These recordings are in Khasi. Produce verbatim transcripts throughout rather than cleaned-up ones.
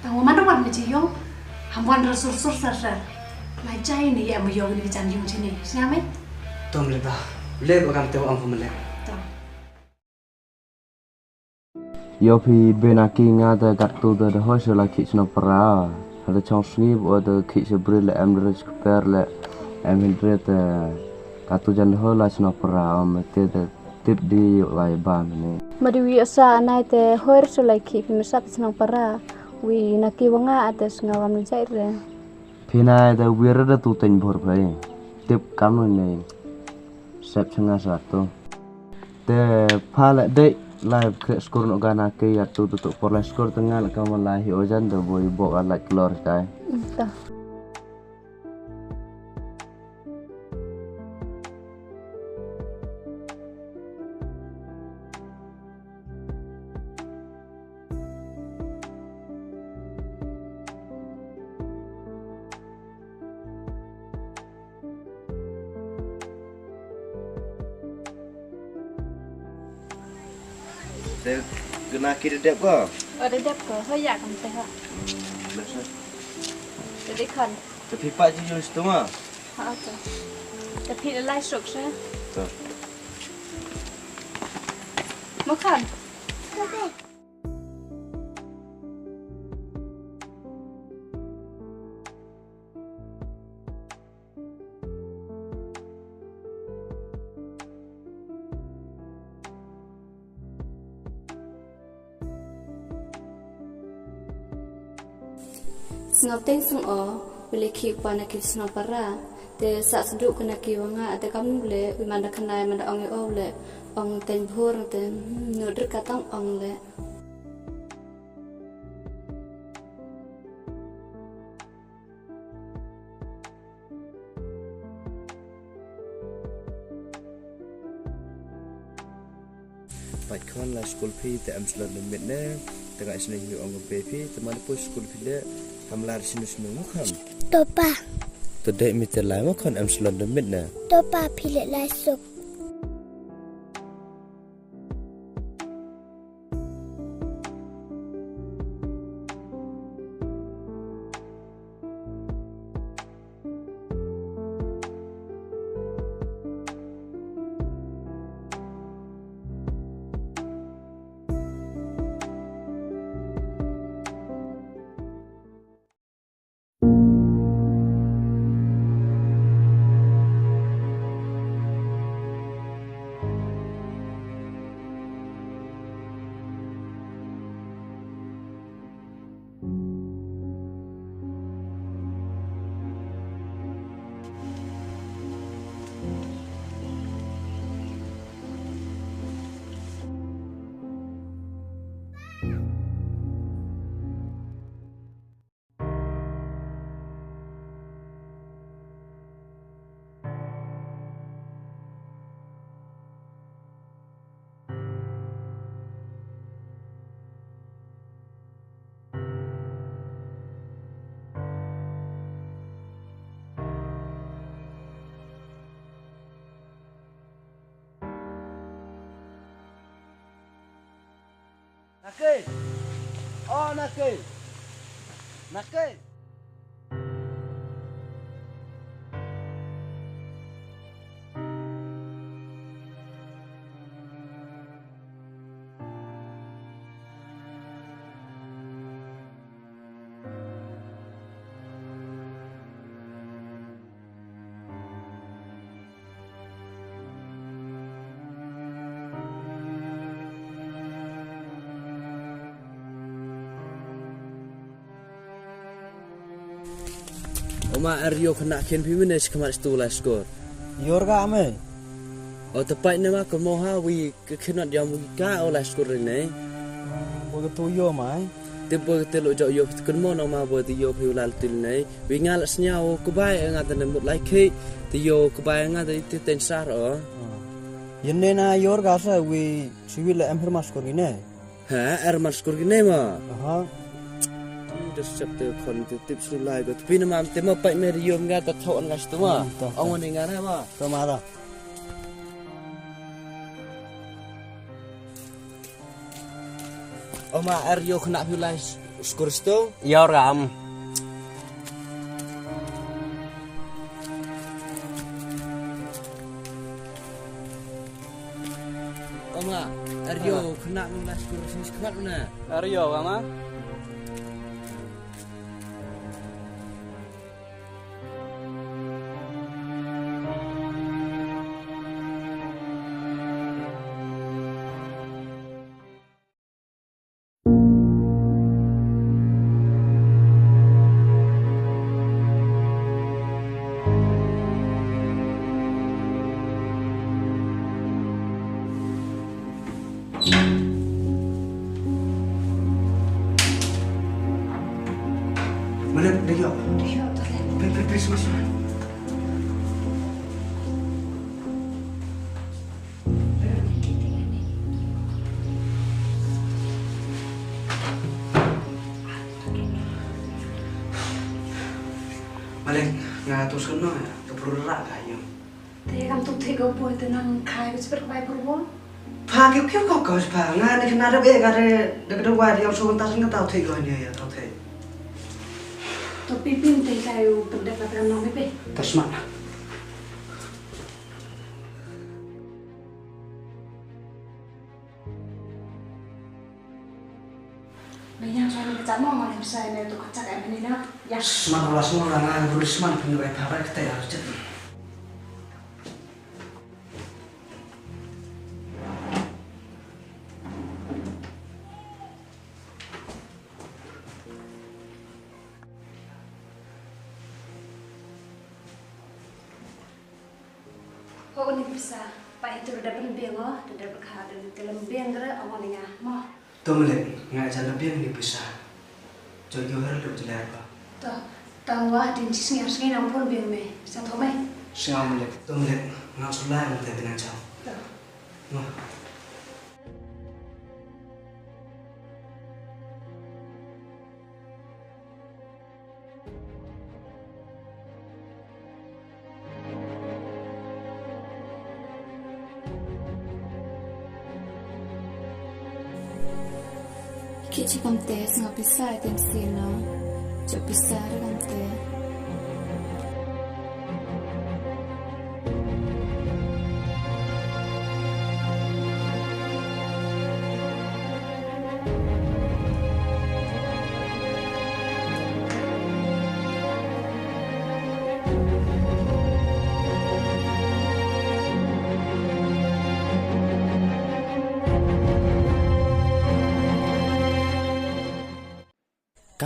Wa man wan me ji yong. Ham wan ra sur sur sar sar. Lai jai ni ya me yong ni jan yong ji ni. Sñiaw me? Tom le ba. Le ba kam te ong ko me le. Tom. Ïoh phi bena ki nga da kat tu da da hoi sha la ki shnong para. Hada chong sngi bo da ki sha bril le em ris kper le em hindre te kat tu jan da hoi la shnong para om te da tip di ïoh lai ba mene. Ma di wi asa anai te hoi sha la ki phi mesap shnong para. Wi na ki wanga ate snga wam ni jai re. Phi nai da wi ra da tu teng bor phai. Tip kam ne. Sep changa sa tu. Te pha la dei lai kre skur no gana ke ya tu tu tu por lai skur te nga la ka ma lai hi ojan da boi bo a lai klor tai. Ta. Te kena ki da dep ko? O da dep ko, ho ya kam te ho. Hmm, biasa. Te dei khon. Te phi pat ji jong stua. Ha to. Te phi lai suk se. To. Mo khon. Sngewteng sngewbha, u le khie u pa na ki shnong para, te sa sduk na ki wa nga, te kam u le, u man da khnai, man da ong ïa u le, ong teng bhur, te, hmm, nu drik ka tong ong le. Pait khon, la skul phi te em slot ne mit ne, te nga isne hi ong pe phi, te man poi skul phi le, ham lar sinu sinu mo khon. To pa. To dei mi te lai mo khon em slot ne mit ne. To pa phi le lai suk. Nake. Oh, nake. Nake. O ma, er ïoh khynnah kin phi mine shi khmat stu lai skor. Ïor ga me. O te pait ne ma kynmaw ha wi Ka khynnah ïa mo ki ka o la skul ri ne. Bo ka tu ïoh mai. Te bo te lo jok ïoh te kynmaw no ma bo te ïoh phi u la til ne. Wi nga la sñiaw ka bai nga te ne mut lai khi. Te ïoh ka bai nga te te ten sar o. Yen ne na ïor ga sa wi siwi la em her ma skul ri ne. Ha, er ma skul ri ne ma. Aha. Te sep te khon te tip su lai ko. Te phi ne ma te ma pai me ri ïoh nga te thon nga stu ma. Ong ne nga ne ma. To ma da. O ma, er ïoh khynnah phi lai. Skur sto? Ïa ram. Oma, ar ïoh, kena muna skur sini sekhmat muna. Ar ïoh, Oma. Malek, dei ïoh. Dei ïoh, Tuan Lek. Peit, peit, peit, sumar, sumar. Malek, nga tu skhem noh ïa ka briew rah ka ïa. Te kam tuk thik ko poi te nang khai ko chipet ko bai purbo. Pha kiew kiew ko ko pha nga ne kena da be ka re da ka da wai ïa so ta sing ta thik ko ne ïa ta thik. To pi pin te kai u pendek la pram nang pe. Ta smat. Ba ïa sa ni ka mo mo ni sa ni tu ka chak ai mani na. Ïa. Smat la smat la nga bru smat pun bai pha bai kata ïa chat. Ho ni pisa, pa itu da ben biang oh, da da bekha da te lem biang gre ong ni nga mo. To Malek, nga jan da biang ni pisa. Jo jo her lu jelar ba. To, tang wah din chi sngi sngi nang pun biang me. Sa to me. Sngi Malek. To Malek, nga sulai ang te binang jam. To. Mo. Ki chi kam te snga pisa item sino. Cho pisa re kam te.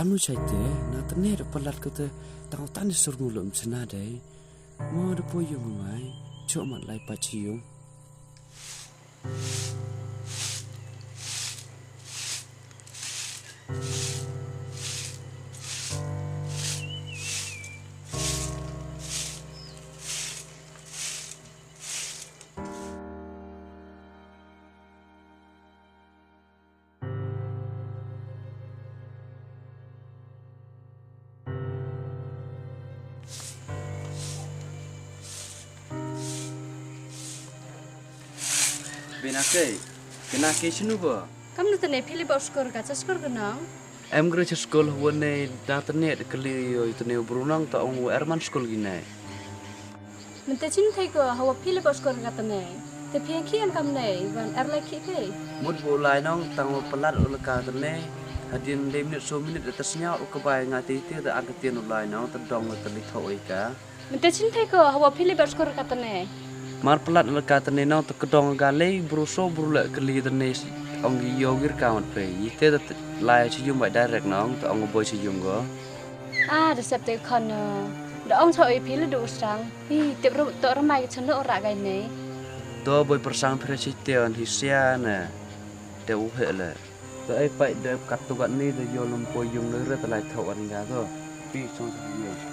Kamnu chai te, na tene da palat ko te, tang tang di sur ngulu mchena dei. Mo da po yung mai, chok mat lai pa chi yung. Bina kei, kena kei chinu ba? Kamnu tene phi li ba skor ka cha skor ka nang? Em gre cha skor wane da tene de kali yo tene bru nang ta ong wa erman skor gine. Mynta chin thei ko hawa phi le ba skor ka tene. Te phi ki an kam nei wan er lai ki phi. Mut bu lai nong tang wa palat u laka tene. Hadien dei minit so minit da ta snya u ka bai nga te te da an ka tien u lai nong ta dong ta li tho oi ka. Mynta chin thei ko hawa phi le ba skor ka tene. Mar palat u laka tene nong ta ka dong ga lei bru so bru le ka li tene ong gi yo gir ka mat phi. Yi te da lai chi yum bai direct nong ta ong boi chi yum go. Ah, da sep te khon, eh, da ong cha oi phi le du sang. Hi, tip ru to ramai ka chano ora gai nei. To boi persang phi re chi te on hi sia ne. Te u he le. To ai pai de kat tu kat ni de yo lum po yung le re te lai tho an ga to. Pi song sa ni.